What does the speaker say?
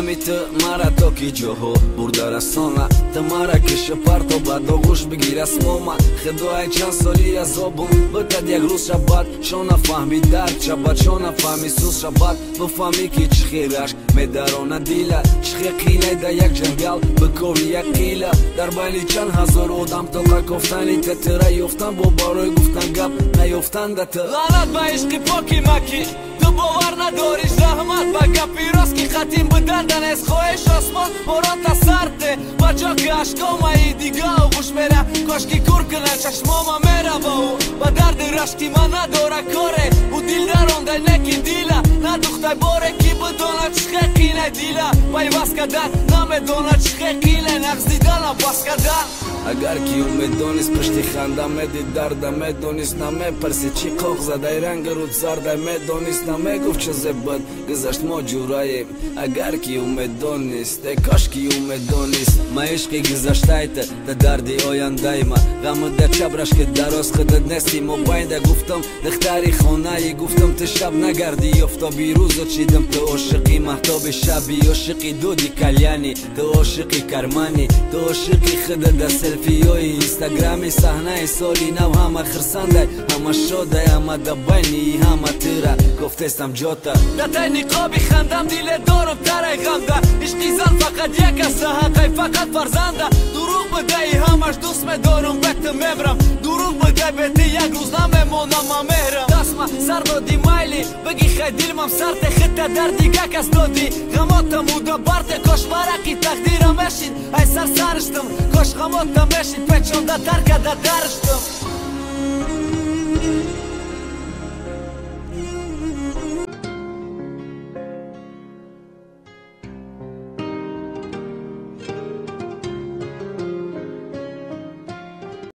Ғами ту мара то ки ҷоҳо бурда расона, ту мара киша парто ба доғӯш бигир асмома. Худои чанд соли азобум битад як рӯз шабад, шо нафаҳми дард шабад, шо нафаҳми сӯз шабад. Бифаҳмӣ ки чӣ хел рашк медарона дила, чӣ хел қинай да як ҷангал бикови як қила. Дар байни чанд ҳазор одам тоқа кофтани тетира ёфтан, бо барои гуфтан гап наёфтан да ту. Лаънат ба ишқи поки макӣ, ту бовар надориш, раҳмат ба гапи рост ки хатим будан данес. Хоҳиш осмон борон тасарте ба ҷо ки ашкомаи дига оғӯш мера. Кошки кур кунад чашмома мерава ӯ ба дарди рашки ман надора коре. Ӯ дил дарондай неки дила надухтай боре ки бидонад чӣ хел қинай дила. Пайваст кардан намедонад чӣ хел қинай нағз дидана бас кардан. Агар ки ӯ медонист пушти ханда медид дарда, медонист намепарсид чӣ қоқ задай ранги руд зардай, медонист намегуфт чизе бад гузашт мо ҷураем. Агар ки ӯ медонист, э кош ки ӯ медонист. Ма ишқи гузаштайта да дарди ояндайма, ғаму да чабраш ки дароз худат нести мобайнда. Гуфтам духтари хонаи, гуфтам ту шаб нагарди офтоби рӯзо чидам. Ту ошиқи маҳтоби шаби, ошиқи дуди кальяни, ту ошиқи кармани, ту ошиқи худа да селфиёи инстаграми. Саҳнаи соли нав ҳама хирсандай, ҳама шодай, ҳама да байни ҳама тира гуфтестам ҷота. Да тай ниқоби хандам диле дорум тарай ғамда. Ишқи зан фақат як аст, ҳаққай фақат фарзанда. Дурӯғ бидаи ҳамаш дӯст медорум, бе ту мебрам. Дурӯғ бидай, бе ту як рӯз намемонам ман меҳрам. Дастма сар доди майли биги хай дилмам сарте, хита дар дига кас додӣ. Ғамота муда барте, кош варақи тақдира мешид. Ай сар сариштам, кош ғамота мешид, печонда тар када дариштам.